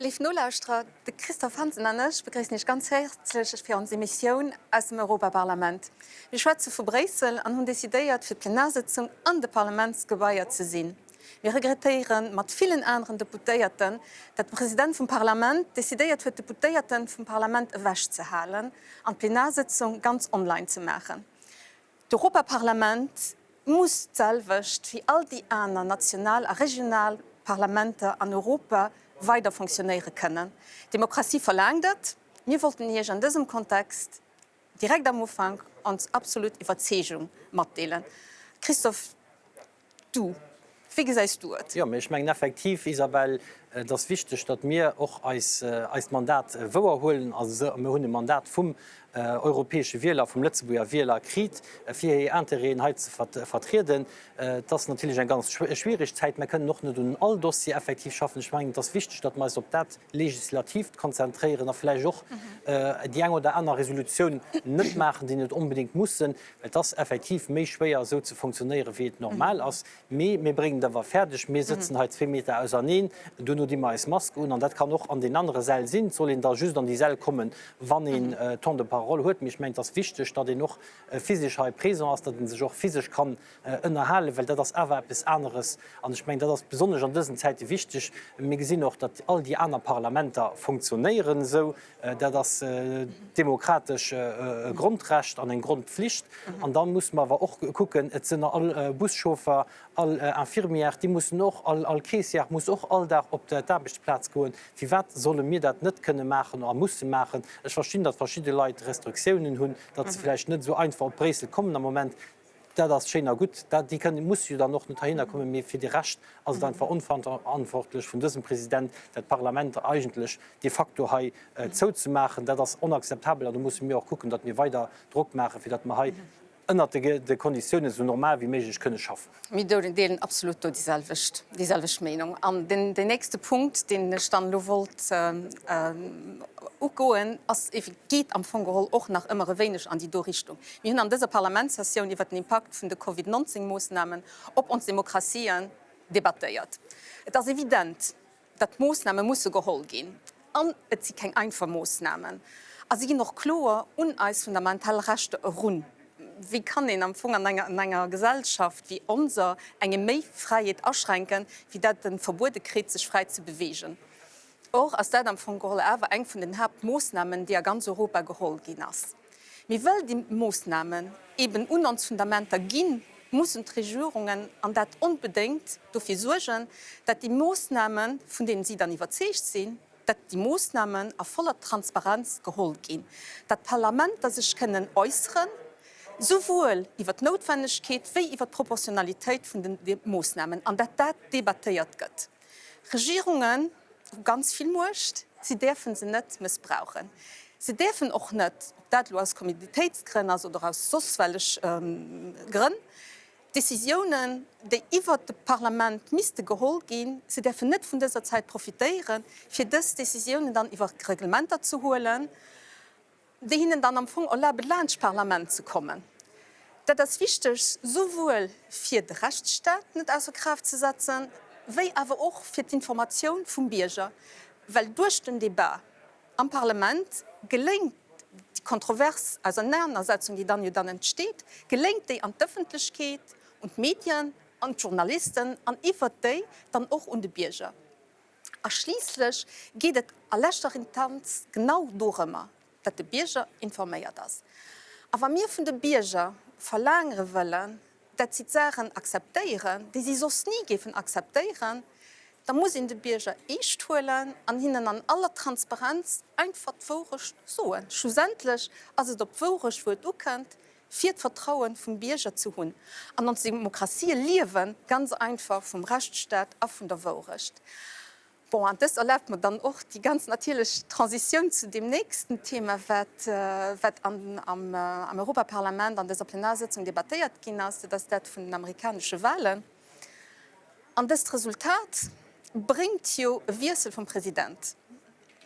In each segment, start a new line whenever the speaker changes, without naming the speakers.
Léif Nolauschterer, de Christophe Hansen an ech begréissen Iech ganz häerzlech fir ons Emissioun aus dem Europaparlament. Mir schwätze vu Bréissel an hunn decidéiert fir d'Plenarsëtzung an de Parlamentsgebaier ze sinn. Mir regrettéiere mat villen aneren Deputéierten, dat de President vum Parlament decidéiert huet d'Deputéierte vum Parlament ewech ze halen an d'Plenarsëtzung ganz online ze maachen. D'Europaparlament muss d'selwecht wéi all déi aner national a regional Parlamenter an Europa weider fonctionnéiere kënnen. D'Demokratie verlaangt et. Mir wollten Iech an dësem Kontext direkt am Ufank ons absolut Iwwerzeegung matdeelen. Christophe, Du, wéi gesäis du et?
Jo, mee ech mengen effektiv, Isabelle, et ass wichteg, datt mir och eis, eist Mandat wouerhuelen. A mir hunn e Mandat vum europäesche Wieler, vum Lëtzebuerger Wieler kriit, fir hir Intérêten hei ze vertrieden. Et ass natierlech eng ganz schwierig Zäit. Mir kënnen och net un all Dossier effektiv schaffen. Ech mengen, et ass wichteg, datt mer eis op dat Legislatiivt konzentréieren a vläicht och déi eng oder aner Resolutioun net maachen, déi net onbedéngt mussen. Et ass effektiv méi schwéier esou ze fonctionnéieren, wéi et normal ass, mee mir bréngen et awer fäerdeg. Mir sëtzen hei zwee Meter auserneen, duerno di mer eis Mask un an dat kann och an den anere Säll sinn. Et soll een da just an déi Säll kommen, wann een Temps de parole huet. Mee ech mengen, et ass wichteg, datt een och physesch hei présent ass, datt ee sech och physesch kann ënnerhalen, well dat ass awer eppes aneres. An ech mengen, dat ass besonnesch an dësen Zäite wichteg. Mir gesinn och, datt all déi aner Parlamenter fonctionnéieren esou. Dat ass demokratesch e Grondrecht an eng Grondpflicht. An da musse mer awer och kucken, et sinn all Buschauffer, all Infirmière, déi mussen och, all Caissière muss och all Dag op d'Aarbechtsplaz goen. Firwat solle mir dat net kënne maachen a musse maachen? Ech verstinn, datt verschidde Leit Restriktiounen hunn, datt se vläicht net esou einfach op Bréissel kommen am Moment. Dat ass schéin a gutt, dat, déi kënnen, musse jo dann och net heihinner kommen, mee fir de Rescht ass et einfach onverantwortlech vun dësem President, dat Parlament eigentlech de facto hei zouzemaachen. Dat ass onakzeptabel an do musse mir och kucken, datt mir weider Drock maachen, fir datt mer hei ënnert de Konditiounen esou normal wéi méiglech kënne schaffen.
Mir deelen absolut do déi selwecht, déi selwecht Meenung. An deen, deen nächste Punkt, deen ech dann elo wollt ugoen, ass, geet am Fong geholl och nach ëmmer e wéineg an déi do Richtung. Mir hunn an dëser Parlamentssessioun iwwert den Impakt vun de Covid 19 Moossnamen op ons Demokratien debattéiert. Et ass evident, datt Moossname musse geholl ginn. An et si keng einfach Moossnamen. A si ginn och kloer un eis fundamental Rechter erun. Wéi kann een am Fong an enger Gesellschaft wéi onser engem méi Fräiheet aschränken, wéi dat e verbuede kritt, sech fräi ze beweegen? Or ass dat am Fong geholl awer eng vun den Haaptmoossnamen, déi a ganz Europa geholl ginn ass. Mee wëll déi Moossnamen eben un ons Fundamenter ginn, mussen d'Regierungen, an dat onbedéngt, dofir suergen, dat déi Moossnamen, vun deenen si dann iwwerzeegt sinn, dat déi Moossnamen a voller Transparenz geholl ginn, dat d'Parlamenter sech kënnen äusseren, souwuel iwwer d'Noutwennegkeet wéi iwwer d'Proportionalitéit vun de Moossnamen, an dat dat debattéiert gëtt. Regierungen hu ganz vill Muecht, si däerfe se net mëssbrauchen. Se däerfen och net, ob dat elo aus Kommoditéitsgrënn ass oder aus soss wellech Grënn, Décisiounen, déi iwwert de Parlament misste geholl ginn, se däerfen net vun dëser Zäit profitéieren, fir dës Décisiounen dann iwwer Reglementer ze huelen. déi hinnen dann am Fong erlabe laanscht d'Parlament ze kommen. Dat ass wichteg souwuel fir de Rechtsstaat net ausser Kraaft ze setzen, wéi awer och fir d'Informatioun vum Bierger, well duerch den Débat am Parlement geléngt déi kontrovers Ausernanersetzung, déi dann jo dann entsteet, geléngt déi an d'Ëffentlechkeet, un d'Medien, an d'Journalisten an iwwert déi dann och un de Bierger. A schliisslech geet et a leschter Instanz genau dorëmmer, datt de Bierger informéiert ass. A wa mir vun de Bierger verlaangere wëllen, datt si d'Saachen akzeptéieren, déi si soss ni géifen akzeptéieren, da muss een de Bierger eescht huelen an hinnen an aller Transparenz einfach d'Wourecht soen. Schlussendlech ass et op d'Wourecht, wou et ukënnt, fir d'Vertraue vum Bierger ze hunn. An ons Demokratië liewe ganz einfach vum Rechtsstaat a vun der Wourecht. Bon, an dëst erlaabt mer dann och déi ganz natierlech Transitioun zu deem nächsten Thema, wat, wat an, am, am Europaparlament an dëser Plenarsëtzung debattéiert ginn ass, dat ass dat vun den amerikanesche Wahlen. An dëst Resultat bréngt jo e Wiessel vum President.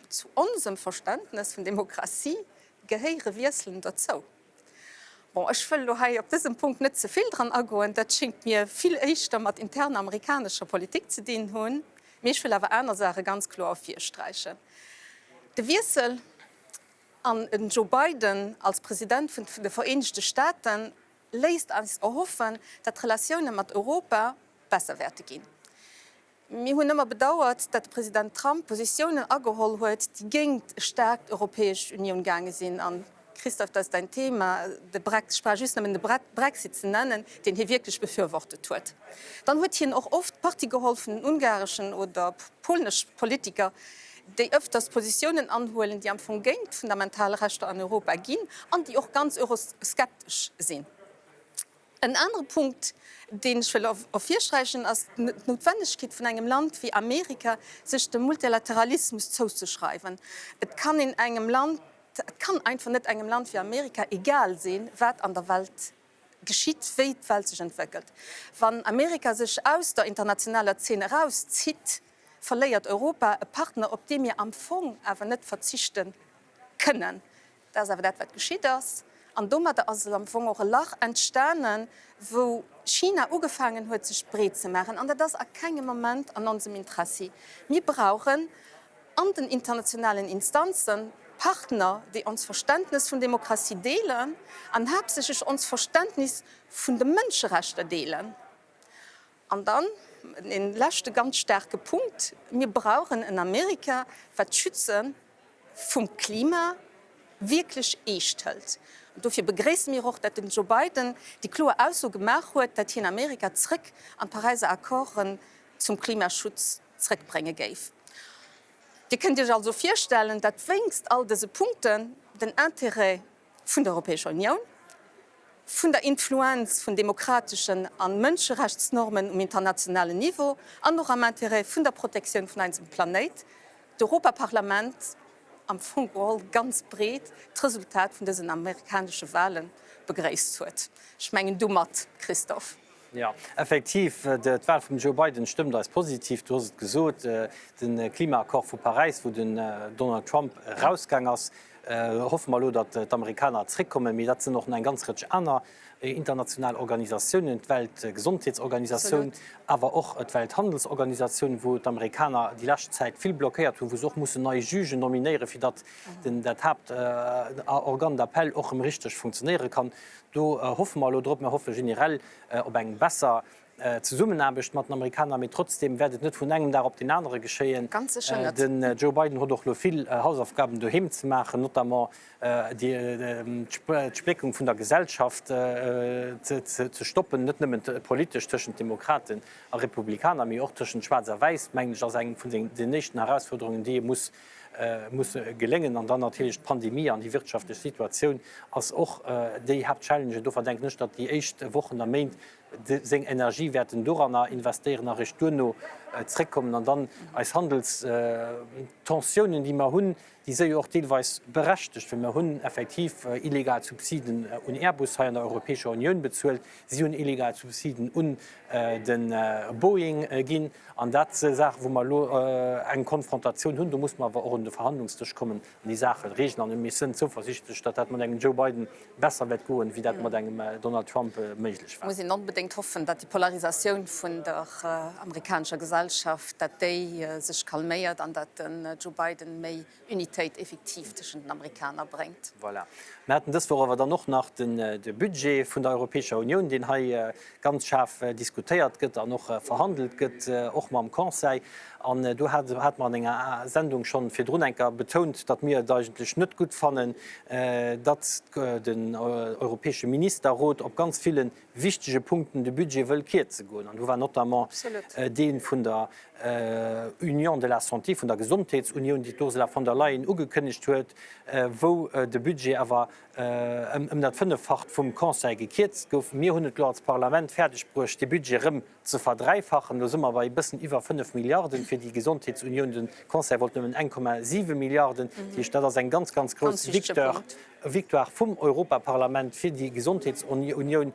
Zu onsem Verständnes vun Demokratie gehéiere Wiesselen dozou. Bon, ech wëll elo hei op dësem Punkt net ze vill dran agoen, dat schéngt mir vill éischter mat interner amerikanescher Politik ze dinn hunn. Mee ech wëll awer aner Saache ganz kloer ervirsträichen. De Wiessel an en Joe Biden als President vun de Vereenegte Staaten léisst eis erhoffen, datt d'Relatioune mat Europa besser wäerte ginn. Mir hunn ëmmer bedauert, datt de President Trump Positiounen ageholl huet, déi géingt e staarkt Europäesch Unioun gaange sinn. An, Christophe, dat ass däin Thema, de Brex, ech brauch just nëmmen de Brexit ze nennen, deen hie wierklech befürwortet huet. Dann huet hien och oft Parti geholl vun den ungareschen oder polnesch Politiker, déi ëfters Positiounen anhuelen, déi am Fong géint d'fundamental Rechter an Europa ginn an déi och ganz euroskeptesch sinn. En anere Punkt, deen ech wëll ervirsträichen, ass d'Noutwennegkeet vun engem Land wéi Amerika, sech dem Multilateralismus zouzeschreiwen. Et kann een engem Land, et kann einfach net engem Land wéi Amerika egal sinn, wat an der Welt geschitt, wéi d'Welt sech entwéckelt. Wann Amerika sech aus der internationaler Zeen erauszitt, verléiert Europa e Partner, op dee mir am Fong awer net verzichte kënnen. Dat ass awer dat, wat geschitt ass. An domadder ass am Fong och e Lach entstanen, wou China ugefaangen huet, sech breet ze maachen. An dat ass a kengem Moment an onsem Interessi. Mir brauchen an den internationalen Instanze Partner, déi ons Verständnes vun Demokratie deelen an haaptsächlech ons Verständnis vun de Mënscherechter deelen. An dann en leschte ganz staarke Punkt, Mir brauchen en Amerika, wat d'Schütze vum Klima wierklech eescht hëlt. An dofir begréisse mir och, datt den Joe Biden déi kloer Ausso gemaach huet, datt hien Amerika zrëck an d'Paräiser Accorden zum Klimaschutz zrëckbrénge géif. Dir kënnt Iech also virstellen, datt wéinst all dëse Punkten den Intérêt vun der Europäescher Unioun, vun der Influenz vun demokrateschen a Mënscherechtsnormen um internationalen Niveau an och am Intérêt vun der Protektioun vun eisem Planéit, d'Europaparlament am Fong geholl ganz breet d'Resultat vun dësen amerikanesche Wahle begréisst huet. Ech mengen domat, Christophe.
Jo, effektiv, d'Wahl vum Joe Biden stëmmt eis positiv. Du hues et gesot, de Klimaaccord vu Paräis, wou den Donald Trump erausgaang ass, hoffe mer elo, datt d'Amerikaner zréckkommen. Mee dat sinn och nach eng ganz Rëtsch aner international Organisatiounen, d'Weltgesondheetsorganisatioun, awer och d'Welthandelsorganisatioun, wou d'Amerikaner déi lescht Zäit vill blockéiert hunn, wou se och mussen nei Jugen nominéieren, fir datt dat Haaptorgane d'appel och erëm richteg funktionéiere kann. Do hoffe mer elo drop. Mir hoffe generell op eng besser Zesummenaarbecht mat den Amerikaner, mee trotzdeem wäert et net vun engem Dag op deen anere geschéien.
Ganz sécher net.
Den Joe Biden huet och elo vill Hausaufgaben doheem ze maachen, notamment d'Spléckung vun der Gesellschaft ze stoppen, net nëmmen politesch tëschent Demokraten a Republikaner, mee och tëschent Schwaarz a Wäiss, mengen ech, ass eng vun den éischten Erausfuerderungen, déi e muss muss geléngen. An dann natierlech d'Pandemie an déi wirtschaftlech Situatioun ass och déi Haaptchallenge. Dofir denken ech, datt déi éischt Wochen a Méint seng Energie wäerten doranner investéieren a réischt duerno zréckkommen. An dann eis Handelstensiounen, déi mer hunn, déi si jo och deelweis berechtegt, well mer hunn effektiv illegal Subsiden un Airbus hei an der Europäescher Unioun bezuelt, si hunn illegal Subsiden un de Boeing ginn. An dat si Saachen, wou mer elo eng Konfrontatioun hunn. Do muss mer awer och un de Verhandlungsdësch kommen an déi Saache reegelen. An mir sënn zouversichtlech, datt dat mat engem Joe Biden besser wäert goen, wéi dat mat engem Donald Trump méiglech war.
Muss een onbedéngt hoffen, datt déi Polarisatioun vun der amerikanescher Gesellschaft, datt déi sech calméiert an datt den Joe Biden méi Unitéit effektiv tëschent den Amerikaner bréngt.
Voilà. Mir haten dës Woch awer dann och nach de Budget vun der Europäescher Unioun, deen hei ganz schaarf diskutéiert gëtt an och verhandelt gëtt, och mam Conseil. An do hate mer an enger Sendung schonn virdrun eng Kéier betount, datt mir et eigentlech net gutt fannen, datt den europäesche Ministerrot op ganz ville wichtege Punkten de Budget wëll kierze goen. An do war notamment dee vun der Union de la Santé, vun der Gesondheetsunioun, déi d'Ursula von der Leyen ugekënnegt huet, wou de Budget awer ëm dat Fënneffacht vum Conseil gekierzt gouf. Mir hunn et elo als Parlament fäerdeg bruecht, dee Budget erëm ze verdräifachen. Elo si mer bei e bëssen iwwer 5 Milliarden fir déi Gesondheetsunioun. De Conseil wollt nëmmen 1,7 Milliarden. Dat heescht, dat ass eng ganz, ganz grouss Victoire. Victoire vum Europaparlament fir déi Gesondheetsunioun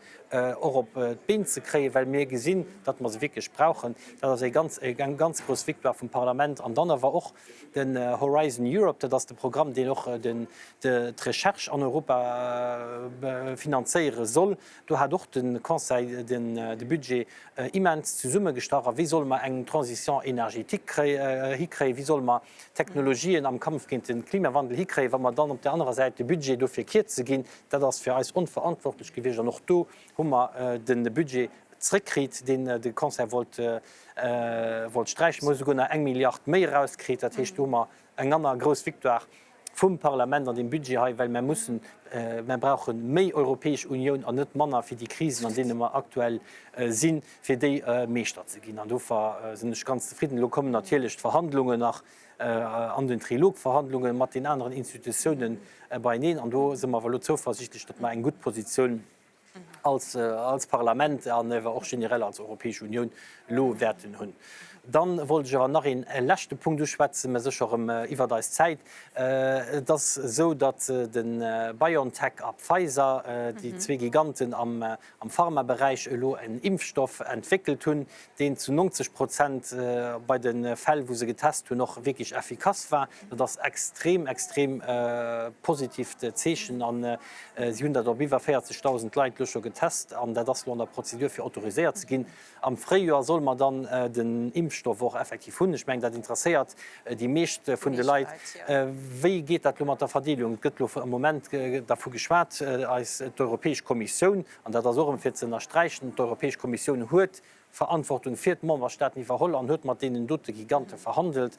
och op d'Been ze kréien, well mir gesinn, datt mer se wierklech brauchen. Dat ass eng ganz grouss Victoire vum Parlament. An dann awer och den Horizon Europe, dat ass de Programm, deen och d'Recherche an Europa. Europa finanzéiere soll. Do hat och de Conseil de Budget immens zesummegestrach. A wéi solle mer eng Transition énergétique hikréien, wéi solle mer Technologien am Kampf géint de Klimawandel hikréien, wa mer dann op där anerer Säit de Budget dofir kierze ginn? Dat ass fir eis onverantwortlech gewiescht. An och do hu mer de Budget zréckkritt, deen de Conseil wollt sträichen. Mer hu souguer nach eng Milliard méi erauskritt. Dat heescht, do hu mer eng aner grouss Victoire vum Parlament an deem Budget hei, well mer mussen, mer brauche méi Europäesch Unioun an net manner, fir déi Krisen, an deene mer aktuell sinn, fir déi Meeschter ze ginn. An dofir sinn ech ganz zefridden. Elo kommen natierlech d'Verhandlungen nach an den Trilogverhandlunge mat den aneren Institutiounen beieneen. An do si mer awer elo zouversichtlech, datt mer eng gutt Positioun als, als Parlament an awer och generell als Europäesch Unioun elo wäerten hunn. Dann wollt ech awer nach een leschte Punkt uschwätzen, mä sécher erëm iwwert eis Zäit. Et ass esou, datt de BioNTech a Pfizer, déi zwee Giganten am, am Pharmaberäich, elo en Impfstoff entwéckelt hunn, deen zu 90 Prozent bei de Fäll, wou se getest hunn, och wierklech effikass war. Dat ass extrem, extrem positivt Zeechen. An si hunn dat op iwwer 40.000 Leit elo scho getest an dat ass elo an der Prozedur, fir autoriséiert ze ginn. Am Fréijoer solle mer dann den Impfstoff och effektiv hunn. Ech mengen, dat interesséiert déi meescht vun de Leit. Wéi geet dat elo mat der Verdeelung? Et gëtt elo am Moment dervu geschwat, eis, d'Europäesch Kommissioun, an dat ass och erëm fir ze ënnersträichen, d'Europäesch Kommissioun huet Verantwortung fir d'Memberstaaten iwwerholl an huet mat deenen dote Gigante verhandelt,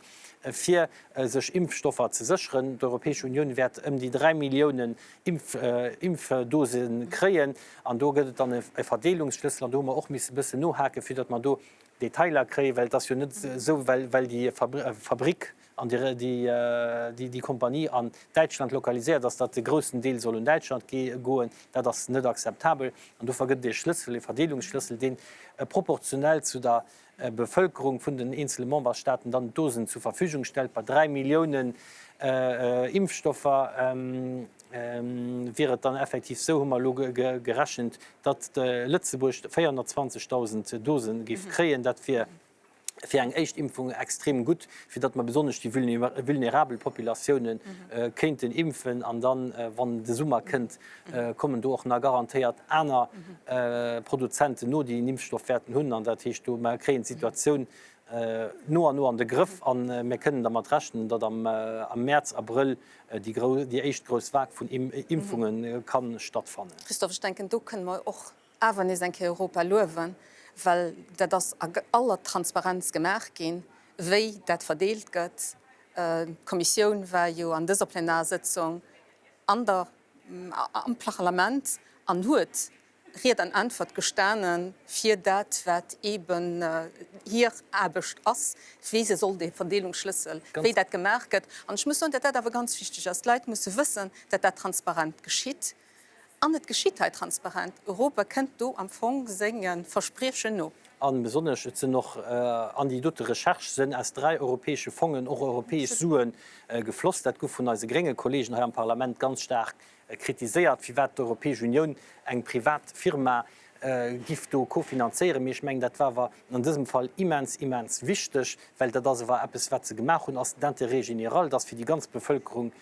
fir sech Impfstoffer ze sécheren. D'Europäesch Unioun wäert ëm déi 3 Milliounen Impfdose kréien an do gëtt et dann e Verdeelungsschlëssel an do hu mer och misse bëssen nohaken, fir datt mer do Detailer kréien, well et ass jo net esou, well déi Fabrick an déi Kompanie an Däitschland lokaliséiert ass, datt e groussen Deel soll un Däitschland goen, dat ass net akzeptabel. An dofir gëtt et ee Schlëssel, ee Verdeelungsschlëssel, dee proportionell zu der Bevëlkerung vun den eenzele Memberstaaten dann d'Dosen zur Verfügung stellt. Bei 3 Milliounen Impfstoffer wier et dann effektiv esou, hu mer elo gerechent, datt Lëtzebuerg 420.000 Dose géif kréien. Dat wier fir eng éischt Impfung extrem gutt, fir datt mer besonnesch déi vulnerabel Populatioune kéinten impfen. An dann, wann de Summer kënnt, kommen do och nach garantéiert aner Produzenten no, déi en Impfstoff wäerten hunn. An dat heescht do, mer kréien d'Situatioun no an no an de Grëff a mir kënnen dermat rechnen, datt am Mäerz, Abrëll déi éischt grouss Vague vun Impfunge ka stattfannen.
Christophe, ech denken, do kënne mer och awer nees eng Kéier Europa luewen, well dat ass a aller Transparenz gemaach ginn, wéi dat verdeelt gëtt. D'Kommissioun war jo an dëser Plenarsëtzung an der, am Parlament an huet Ried an Äntwert gestane fir dat, wat eeben hir Aarbecht ass, wéi se soll dee Verdeelungsschlëssel, wéi dat gemaach gëtt. An ech muss soen, datt dat awer ganz wichteg ass. D'Leit musse wëssen, datt dat transparent geschitt. An et geschitt hei transparent. Europa kënnt do am Fong senge Verspriechen no.
A besonnesch, et sinn och an déi dote Recherche sinn aus 3 europäesche Fongen och europäesch Sue gefloss. Dat gouf vun eise grénge Kollegen hei am Parlament ganz staark kritiséiert, firwat d'Europäesch Unioun eng privat Firma giff do kofinanzéieren. Mee ech mengen, dat war awer an dësem Fall immens, immens wichteg, well dat ass awer eppes, wat se gemaach hunn, ass d'intérêt général, dat ass fir déi ganz Bevëlkerung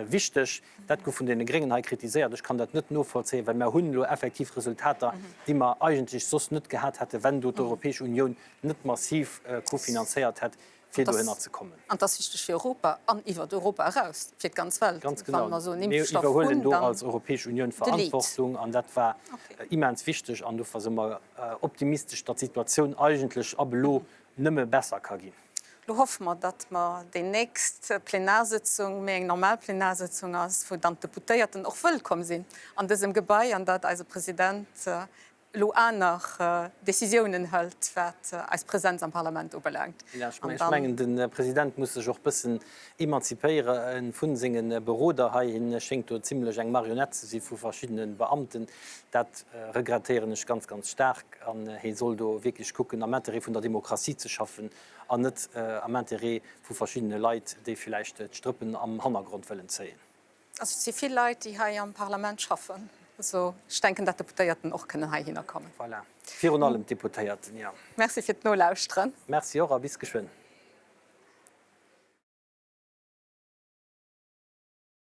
wichteg. Dat gouf vun deene Gréngen hei kritiséiert. Ech kann dat net novollzéien, well mer hunn elo effektiv Resultater, déi mer eigentlech soss net gehat hätten, wenn do d'Europäesch Unioun net massiv kofinanzéiert hätt, fir dohinner ze kommen.
An et ass wichteg fir Europa an iwwer Europa eraus, fir d'ganz Welt.
Ganz genau. Wa mer esou en Mir Impfstoff iwwerhuelen hunn, do dann als Europäesch Unioun de Lead. Verantwortung an dat war immens wichteg. An dofir si mer optimistesch, datt d'Situatioun eigentlech ab elo nëmme besser ka ginn.
Lo hoffe mer, datt mer déi nächst Plenarsëtzung méi eng normal Plenarsëtzung ass, wou dann d'Deputéierten och wëllkomm sinn an dësem Gebai an datt eise President elo aner Décisiounen hëlt, wat eis Presenz am Parlament ubelaangt.
Ech mengen, de President muss sech och bëssen emanzipéiere vu senge Beroder hei. Hien schéngt do zimlech eng Marionett ze si vu verschiddene Beamten. Dat regrettéieren ech ganz, ganz staark. An hie soll do wierklech kucken, am Interêt vun der Demokratie ze schaffen an net am Interêt vu verschiddene Leit, déi villäicht d'Strëppen am Hannergrond wëllen zéien.
Also et si vill Leit, déi hei am Parlament schaffen. Also ech denken, dat d'Deputéierten och kënnen heihinner kommen.
Voilà, virun allem d'Deputéierten, jo.
Merci fir d'Nolauschteren.
Merci och a bis geschwënn.